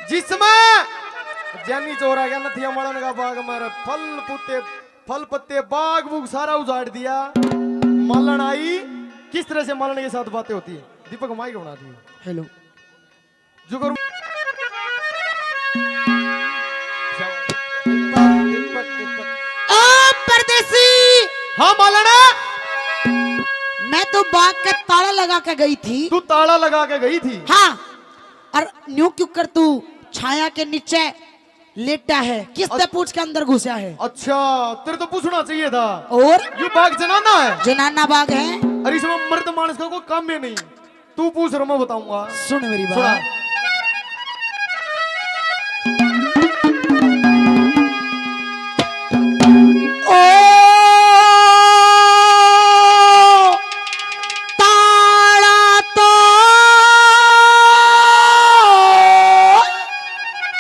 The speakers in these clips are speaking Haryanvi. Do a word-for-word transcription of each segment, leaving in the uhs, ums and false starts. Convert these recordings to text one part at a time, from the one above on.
जिसमें ज्ञानी चोर आ गया नथिया मालन का बाग में, फल पुत्ते, फल पत्ते, बाग बूग सारा उजाड़ दिया। मालन आई, किस तरह से मालन के साथ बातें होती है, दीपक माइक बना दी। हेलो। जुगुर। दीपक, दीपक, दीपक। ओ परदेसी। हाँ मालन। मैं तो बाग के ताला लगा के गई थी। तू ताला लगा के गई थी? हाँ। और न्यू क्यों कर तू छाया के नीचे लेटा है, किस ते अच- पूछ के अंदर घुसा है? अच्छा, तेरे तो पूछना चाहिए था। और? ये बाग जनाना है। जनाना बाग है। अरे इसमें मर्द मानस का कोई काम ही नहीं। तू पूछ रो, मैं बताऊंगा। सुन मेरी बात। सुना। ओ ताला तो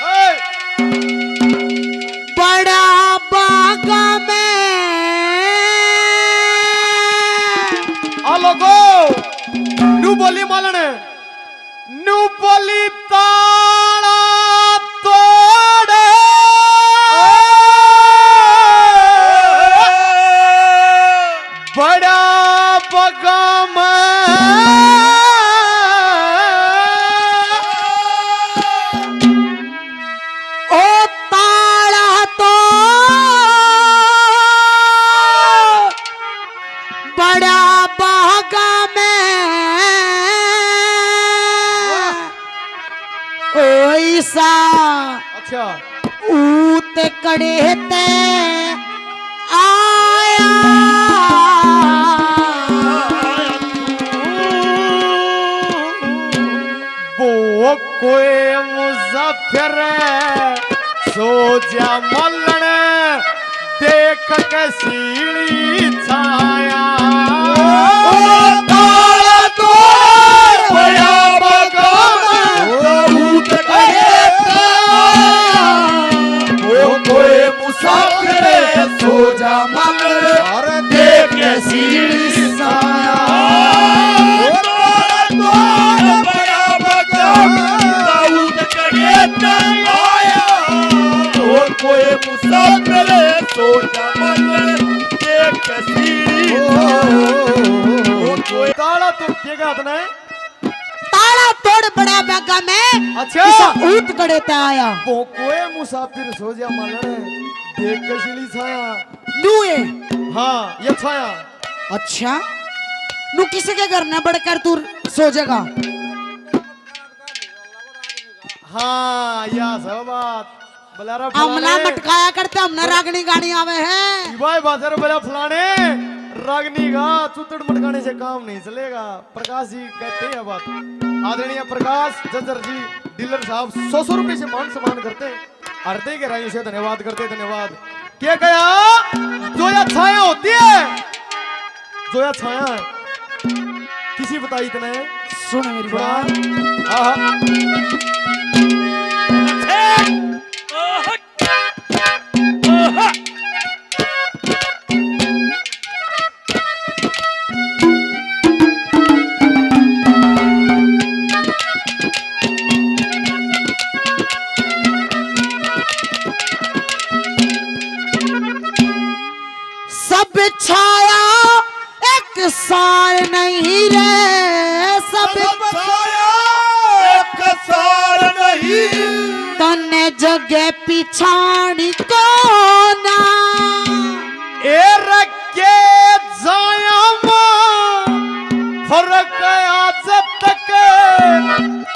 ए! बड़ा बागा में। आ लोगो, न्यू बोली मालन, न्यू बोली ताला तोड़। बड़ा बगा में। ओ ताला तो बड़ा बगा में। ओ ईसा। अच्छा। ऊत कड़े ते आया। वो कोई मुसाफिर सो जा मलण देख के सीली छाया। ओ ताला तोड़ बड़ा बगा में। ओ कोई मुसाफिर सो जा मलण देख के सीली छाया। ओ ताला तोड़ बड़ा बगा में। दाऊद कड़े ते आया। ओ कोई मुसाफिर सो जा मलण देख के सीली छाया। ओ कोई ताला तो के हाथ ने ताला तोड़ बड़ा बगा में। अच्छा। किसा ऊत कड़े ते आया। वो कोई मुसाफिर सो जा मलण देख के सीली छाया। न्यू है। हाँ, ये छाया। अच्छा, न्यू किसी के घर न बढ़कर तू सो जाएगा? हाँ, या सब बात। बलारा हमना फलाने। मटकाया करते, हमने रागनी गानी आवे है। भाई बाजार बला फलाने, रागनी गा, चुतड़ मटकाने से काम नहीं चलेगा। प्रकाश जी कहते हैं बात। आदरणीय प्रकाश जज्जर जी, डीलर साहब, सौ सौ रुपए से मान सम्मान करते हैं। हृदय गहराइयों से धन्यवाद करते, धन्यवाद। क्या कहा? जो या छाया होती है, जो या छाया है, किसी बताई तने? सुन मेरी सुना। बात। आहा। सब छाया एक सार नहीं रे, सब सब छाया एक सार नहीं। तन्ने जगह पिछाणी कोना। ए रखे जाया मां फर्क आज तक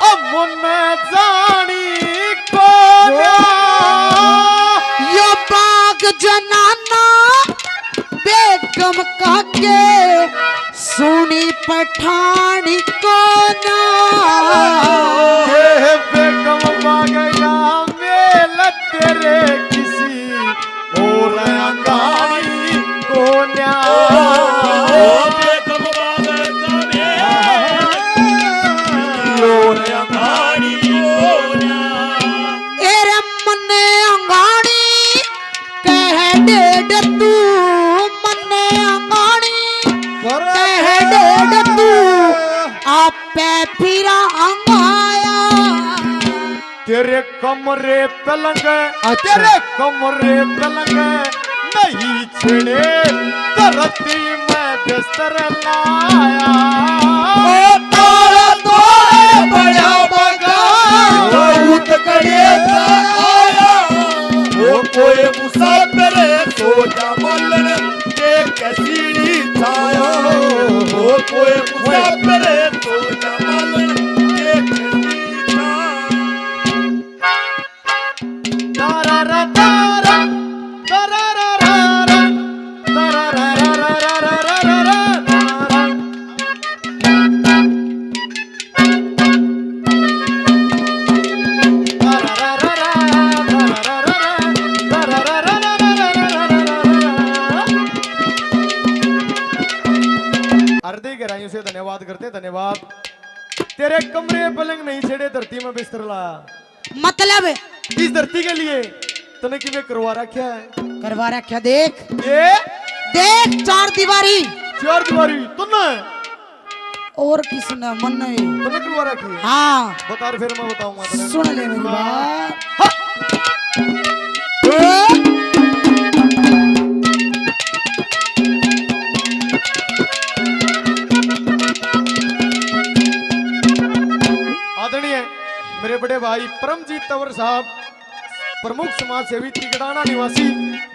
अमुन जानी कोना। यो बाग जनाना बेगम काके सुनी पठानी कोना। ए बेगम बाग या मेल तेरे किसी और अंगानी कोन्या। ओ बेगम बाग का मेल और अंगानी कोन्या। ए रे मन्ने अंगानी कह डेड तू, मन्ने अंगानी कह डेड तू, आपे फिरा अंगाया। तेरे कमरे पलंग, अच्छा। तेरे कमरे पलंग नहीं छिड़े, धरती में बिस्तर लाया। ओ तारा तोड़े बड़ा बगा, बहुत कड़े आया। ओ कोई मुसाफिर सो जा मलन के कसीरी छाया। ओ कोई मुसाफिर सो जा मलन के कसीरी छाया। हृदय गहराइयों से धन्यवाद करते हैं, धन्यवाद। तेरे कमरे पलंग नहीं छेड़े, धरती में बिस्तर लाया। मतलब? इस धरती के लिए तने किमें करवा रखा है? करवा रखा, देख। ये? देख, चार दीवारी। चार दीवारी तन्ने? और किसने? मन्ने ही। तन्ने करवा रखी है? हाँ। बता, फिर मैं बताऊंगा तन्ने। सुन ले मेरी हाँ। बात। हाँ। आदरणीय मेरे बड़े भाई परमजीत तंवर साहब, प्रमुख समाज सेवी तिगड़ाना निवासी,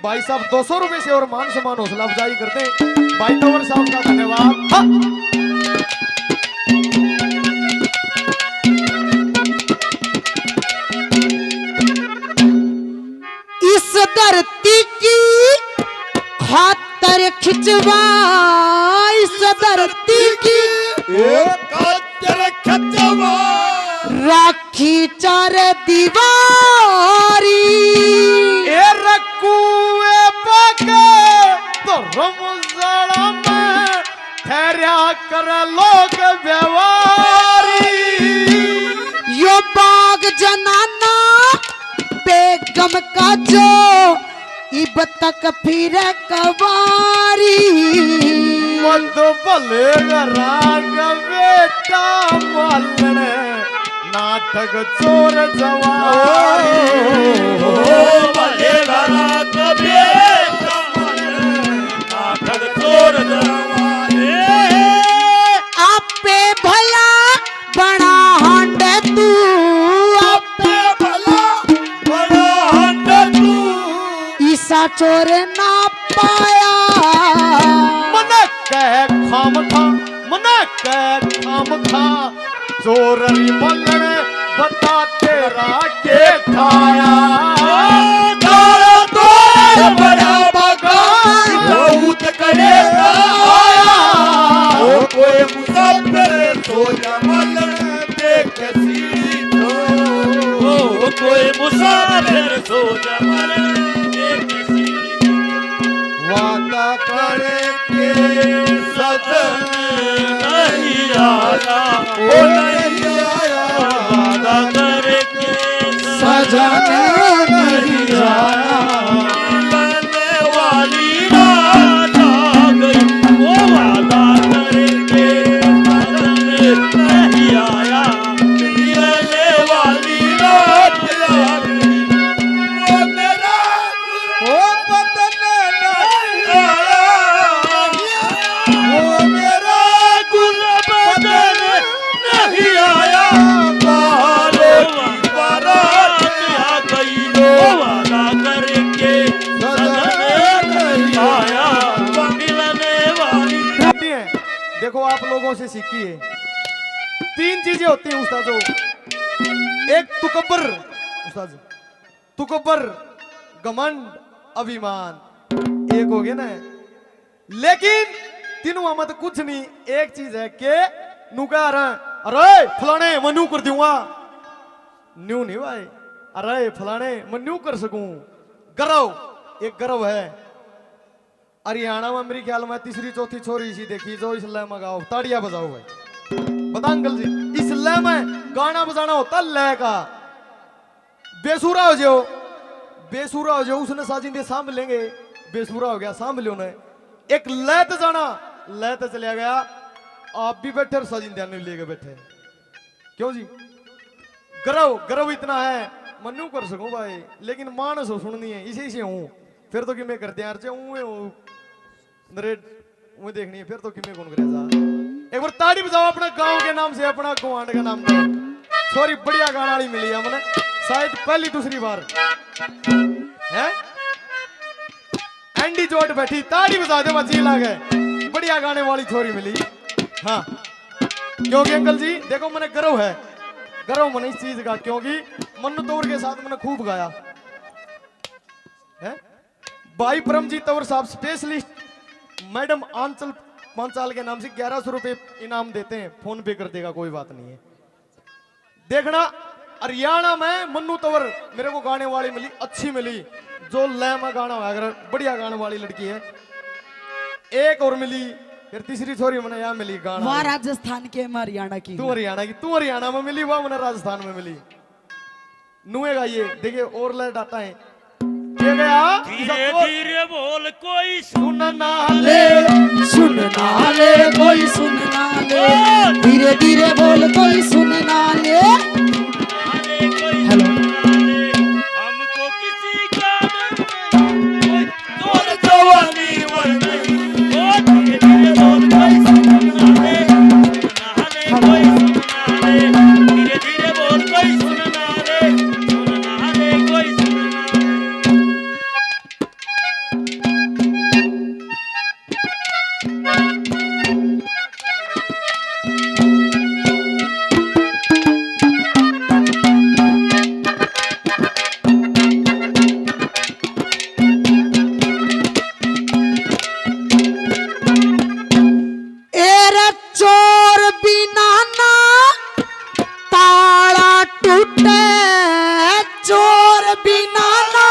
भाई साहब दो सौ रुपए से और मान सम्मान हौसला अफजाई करते हैं। भाई तंवर साहब का धन्यवाद। हाँ। इस धरती की खातर खिंचवा, इस धरती की ए खातर खिंचवा। राखी चार दीवारी। ए रखुए पाके तो रमजान में ठहरा कर लोग व्यवहारी। यो बाग जनाना बेगम का जो इब तक फिर कवारी। मत भले राग बेटा मालन, नाटक चोर जवारी। ओ भले राग बेटा मालन, नाटक चोर जवारी। आपे भला बना हांड तू, आपे भला बना हांड तू। ईसा चोर ना पाया। मने कह खाम खा, मने कह खाम खा, चोर री मलन बता तेरा के खाया। तारा तो बड़ा बगा, बहुत कड़े आया। ओ कोई मुसाफिर सो जा मलन देख सीढ़ी तो। ओ कोई मुसाफिर सो जा मलन देख सीढ़ी तो। वादा करके सजन नहीं आया, ओ नहीं आया। वादा करके सजन नहीं आया। मिलने वाली रात आ गई, वो वादा करके सजन नहीं आया। मिलने वाली रात आ गई, वो मेरा ओ बदन नहीं आया, वो मेरा गुल बदन नहीं आया। बहारों की बारात आ गई, वो वादा करके सजन नहीं आया। मिलने वाली होती है। देखो, आप लोगों से सीखी है, तीन चीजें होती हैं उस्तादों। एक तुकब्बर, उस्ताद, तुकबर, घमंड, अभिमान, एक हो गए ना। लेकिन तीनों में तो कुछ नहीं। एक चीज है के नुका रहा, अरे फलाने मैं न्यू कर दूंगा, न्यू नहीं भाई, अरे फलाने मैं न्यू कर सकूं। गर्व, एक गर्व है। हरियाणा में मेरे ख्याल में तीसरी चौथी छोरी इसी देखी जो इस लय में गाओ, ताड़ियां बजाओ भाई। बता अंकल जी, इस लय में गाना बजाना होता लय का। बेसुरा हो जाओ, बेसुरा हो जाओ, उसने साजिंदे सांभ लेंगे। बेसुरा हो गया, सांभ लियो ने। एक लय ते जाना, लय ते चलिया गया, आप भी बैठे और साजिंदे ने लेके बैठे। क्यों जी? गर्व, गर्व इतना है, मैं न्यू कर सकूं भाई, लेकिन मानस हो सुननी है, इसे इसे हूँ, फिर तो कि मैं कर दिया अर्चे हूँ, हूँ, नरे, वो देखनी है, फिर तो कि मैं कौन करे जा। एक बार ताड़ी बजाओ अपने गांव के नाम से, अपना गुआंढ के नाम पे। छोरी बढ़िया गाने वाली मिली है मने, शायद पहली दूसरी बार है। एंडी जोट बैठी, ताड़ी बजा दे, बची लागे। बढ़िया गाने वाली छोरी मिली। हाँ, क्योंकि अंकल जी देखो, मने गर्व है, गर्व मने इस चीज का, क्योंकि मन्नू तौर के साथ मैंने खूब गाया है। भाई परमजीत तौर साहब specialist, मैडम आंचल पांचाल के नाम से ग्यारह सौ रुपए इनाम देते हैं, फोन पे कर देगा, कोई बात नहीं है। देखना, हरियाणा में मन्नू तंवर मेरे को गाने वाली मिली, अच्छी मिली, जो लय में गाना होया करे, बढ़िया गाने वाली लड़की है। एक और मिली, फिर तीसरी छोरी मने यहाँ मिली गाना वाह वाली। राजस्थान के, मैं हरियाणा की तू हूँ। हरियाणा की, तू हरियाणा में मिली, वाह मने राजस्थान में मिली। नुए गाइए, देखिए और लय डाटा है। ये गया, धीरे धीरे बोल, कोई सुनना ले, सुनना ले, कोई सुनना ले। धीरे धीरे बोल, कोई सुनना ले। हेलो। हमको किसी का डर नहीं, कोई तोर जवानी वर नहीं। ओ धीरे धीरे बोल, कोई सुनना ले, सुनना ले, कोई सुनना ले। धीरे धीरे बोल, कोई सुनना ले, सुनना ले, कोई सुनना ले। ए रे चोर बिना ना ताला टूटे, चोर बिना ना।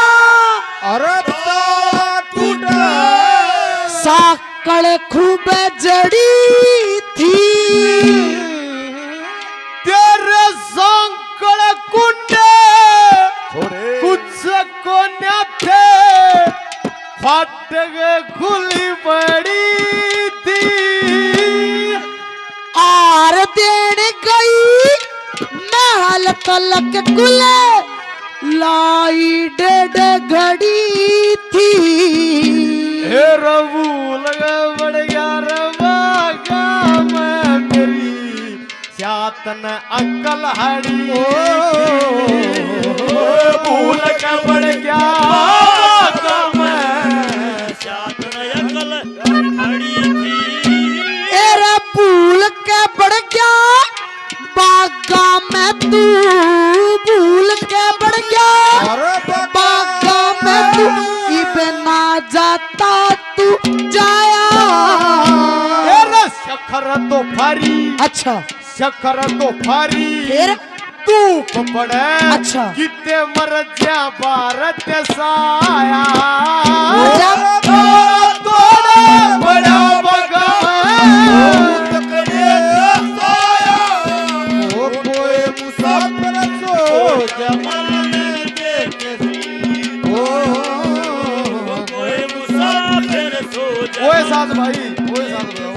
अरे ताला टूटे। साकड़ खूब जड़ी थी। तेरे सांकड़ कुंडे छोरे। कुछ कोन्या थे, फाटक खुली पड़ी थी। आर देन गई महल तलक कुले लाई डेढ़ घड़ी थी। हे रबू लगा बड़ ग्यारह बागा में मेरी स्यात न अकल हड़ी। ओ, भूल के पड़ गया बागा में। स्यात न अकल हड़ी थी। ए रे भूल के पड़ गया बागा में तू, भूल के पड़ गया अरे बागा में तू। इब ना जाता तू जाया। ए रे सखर तो फारी। अच्छा। सखर तो फारी। फिर? धूप पड़े। अच्छा। किते मर जा भारत साया। जब तोड़ा बड़ा बगा। ओ कोई मुसाफिर सो जमल में देख सी। ओ कोई मुसाफिर सो जमल। ओए साथ भाई, ओए साथ भाई।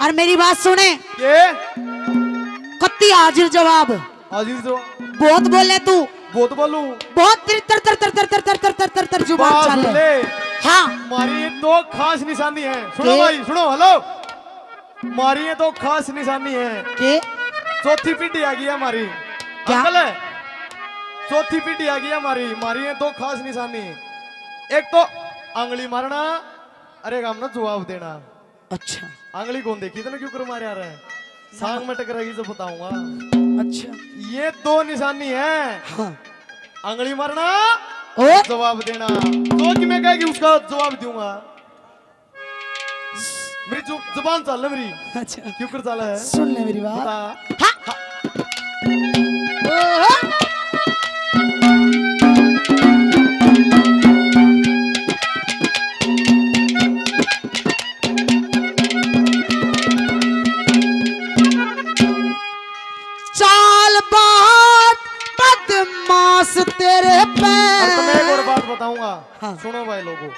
और मेरी बात सुने। के? कत्ती हाजिर जवाब। हाजिर जवाब। बहुत बोले तू। बहुत बोलूं। बहुत तिर-, तर, तर, तर जुबान बस चाले। ले। हाँ। मारी ये दो खास निशानी है। सुनो के? भाई, सुनो, हेलो। मारी ये दो खास निशानी है। के? चौथी पीढ़ी आ गई है हमारी। क्या? अंकल है। चौथी पीढ़ी आ गई है हमारी। मारी ये दो खास निशानी। एक तो आंगली मारना, अरे काम ना जवाब देना। अच्छा। आंगली कौन देखी तने क्यों कर मारे आ रहा है? सांग में टकराएगी जो बताऊंगा। अच्छा। ये दो निशानी है। हाँ। आंगली मारना, ओ? जवाब देना। जो कि मैं कहेगी उसका जवाब दूंगा। मेरी जु-, जुबान चाल है मेरी। अच्छा। क्यों कर चाल है? सुन ले मेरी बात। बता। चाल बात बदमाश तेरे पे। और तुम्हें एक और बात बताऊंगा। हाँ। सुनो भाई लोगों,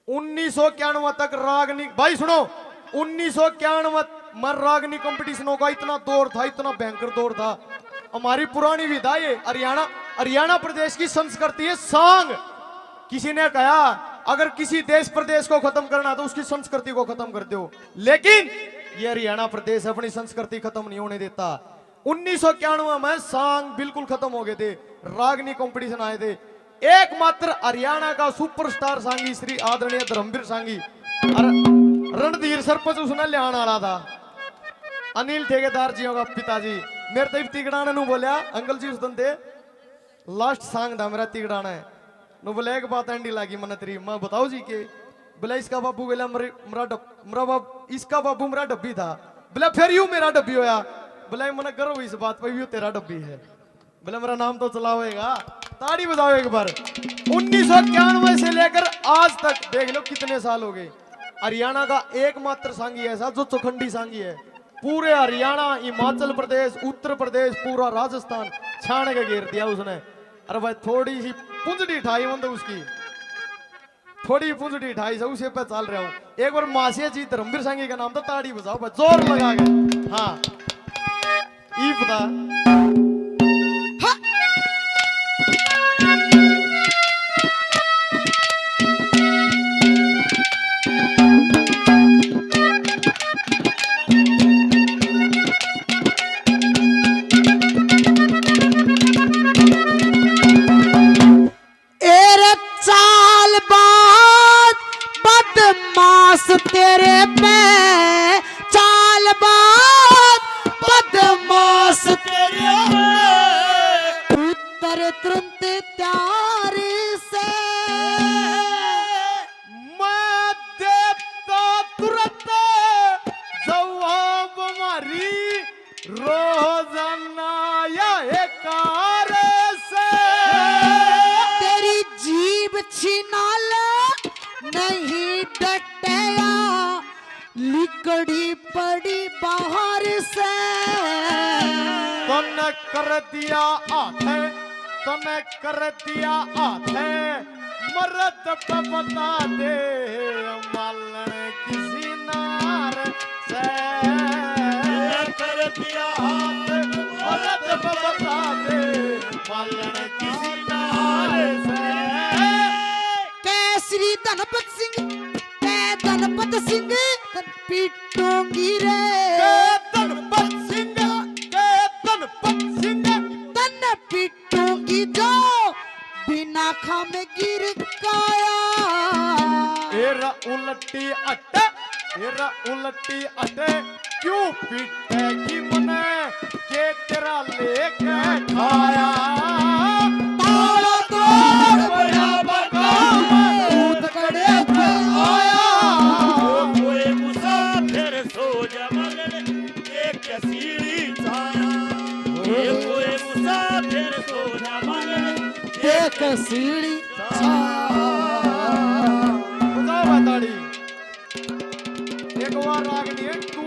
उन्नीस सौ इक्यानवे तक रागनी, भाई सुनो, उन्नीस सौ इक्यानवे में रागनी कंपटीशनों का इतना दौर था, इतना भयंकर दौर था। हमारी पुरानी विधा ये हरियाणा, हरियाणा प्रदेश की संस्कृति है सांग। किसी ने कहा, अगर किसी देश प्रदेश को खत्म करना तो उसकी संस्कृति को खत्म कर दो, लेकिन ये हरियाणा प्रदेश अपनी संस्कृति खत्म नहीं होने देता। उन्नीस सौ इक्यानवे में सांग बिल्कुल खत्म हो गए थे, रागनी कंपटीशन आए थे। एकमात्र हरियाणा का सुपरस्टार सांगी श्री आदरणीय धर्मवीर सांगी और रणधीर सरपंच उसने लियाण वाला था, अनिल ठेकेदार जी का पिताजी। मेरे तै तिगड़ाने नु बोल्या, अंकल जी उस दिन थे, लास्ट सांग था मेरा तिगड़ाने। नु बोले, एक बात एंडी लागी मन्ने तेरी, मैं बताओ जी के? बोले, इसका बाबू बोला, मरे-, मरा डब-, मरा बाब-, इसका बाबू मरा डब्बी था। बोले, फिर यू मेरा डब्बी होया। बोले, मन्ने गर्व इस बात पे, यू तेरा डब्बी है। बोले, मेरा नाम तो चला होएगा। ताड़ी बजाओ एक बार। उन्नीस सौ इक्यानवे से लेकर आज तक देख लो कितने साल हो गए। हरियाणा का एकमात्र सांगी ऐसा जो चौखंडी सांगी है। पूरे हरियाणा, हिमाचल प्रदेश, उत्तर प्रदेश, पूरा राजस्थान छान के घेर दिया उसने। अरे भाई, थोड़ी सी पूंजड़ी ठाई, मतलब उसकी थोड़ी पूंजड़ी ठाई से उसे पे चल रहा हूँ। एक बार मासिया जी धर्मवीर सांगी का नाम तो ताड़ी बजाओ भाई, जोर लगा के। हाँ, ई पता। हाँ। एरे चाल बाज बदमाश तेरे पे, चाल बाज बदमाश तेरे पे। उत्तर तुरंत तैयार से। मैं देता तुरंत जवाब मारी रोजाना या एक कार से। तेरी जीभ छीना ले, नहीं डटया, लिकड़ी पड़ी बाहर से। तन्ने कर दिया हाथ, तन्ने कर दिया हाथ, मरद पे बता दे, मालन किसी नार से। कर दिया हाथ, मरद पे बता दे, मालन किसी नार से। के श्री धनपत सिंह, के धनपत सिंह, पीटूंगी रे। के धनपत सिंह, के धनपत सिंह। तन पीटूंगी जो बिना खाम गिर काया। एरा उलटी अटे, एरा उलटी अटे, क्यों पीटेगी मने, के तेरा लेके खाया। ताला तोड़ बड़ा बका, भूत कड़े पे आया। ओ कोई मुसाफिर सो जा मगन, एक सीढ़ी छाया। ओ कोई मुसाफिर सो जा मगन, एक सीढ़ी छाया। बजाओ भाई ताड़ी। एक बार रागनी है, तू